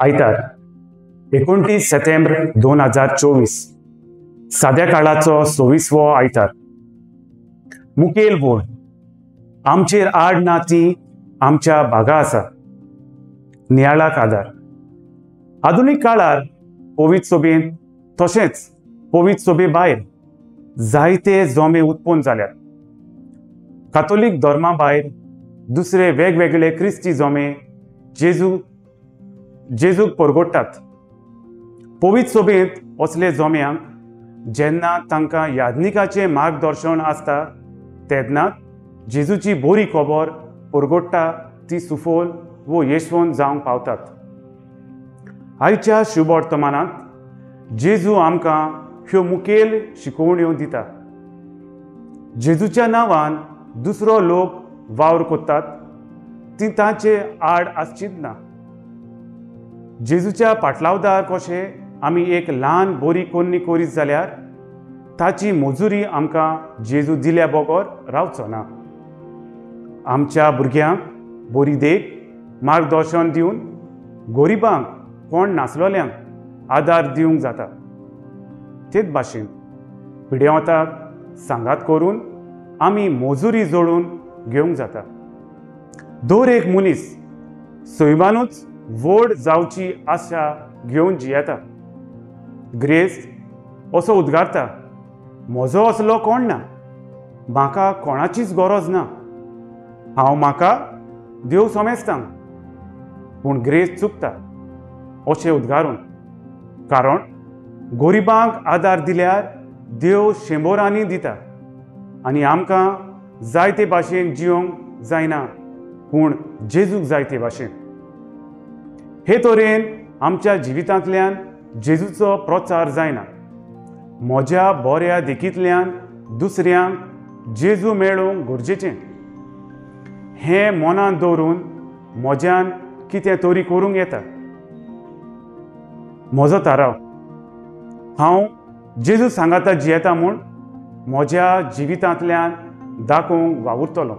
आयतार 29 सप्टेंबर 2024 साद्या काळाचो 26वो आयतार। मुखेल बोल आमचेर आड ना ती आमच्या भागा आसा। नियाळाक आदार। आधुनीक काळार पवित्र सभेंत तशेंच पवित्र सभे भायर जायते जोमे उत्पन्न जाल्यात। कातोलीक धर्मा भायर दुसरे वेगवेगळे क्रिस्ती जोमे जेजूक परगोडटात। पवित्र सभेंत असले जोम्यांक जेन्ना तांकां याज्ञिकाचें मार्गदर्शन आसता तेन्ना जेजूची बरी खबर परगोडटा ती सुफल वो येशवंत जावंक पावतात। आयच्या शुभवर्तमानांत जेजू आमकां ह्यो मुखेल शिकोवण्यो दिता। जेजूच्या नांवान दुसरो लोक वावर करतात ती तांचे आड आसचीच ना। जेजूच्या पाटलावदार कशे आमी एक ल्हान बरी कोन्नी करीत जाल्यार ताची मजुरी आमकां जेजू दिल्या बगर रावचो ना। आमच्या भुरग्यांक बरी देख मार्गदर्शन दिवन गरिबांक कोण नासलोल्यांक आदार दिवंक जाता। तेच भाशेन पिडेवताक सांगात करून आमी मजुरी जोडून घेवंक जाता। दर एक मनीस सैमानूच व्हड जावची आशा घेवन जियेता। ग्रेस्त असो उद्गारता, म्हजो असलो कोण ना, म्हाका कोणाचीच गरज ना, हांव म्हाका देव समेस्तां। पूण ग्रेस्त चुकता अशें उद्गारून, कारण गरिबांक आदार दिल्यार देव शेंबोरांनी दिता आनी आमकां जायते भाशेन जिवंक जायना, पूण जेजूक जायते भाशेन। हे तरेन आमच्या जिवितांतल्यान जेजूचो प्रचार जायना। म्हज्या बऱ्या देखींतल्यान दुसऱ्यांक जेजू मेळूंक गरजेचें हें मनांत दवरून म्हज्यान कितें तरी करूंक येता। म्हजो थाराव, हांव जेजू सांगाता जियेता म्हूण म्हज्या जिवितांतल्यान दाखोवंक वावुरतलो।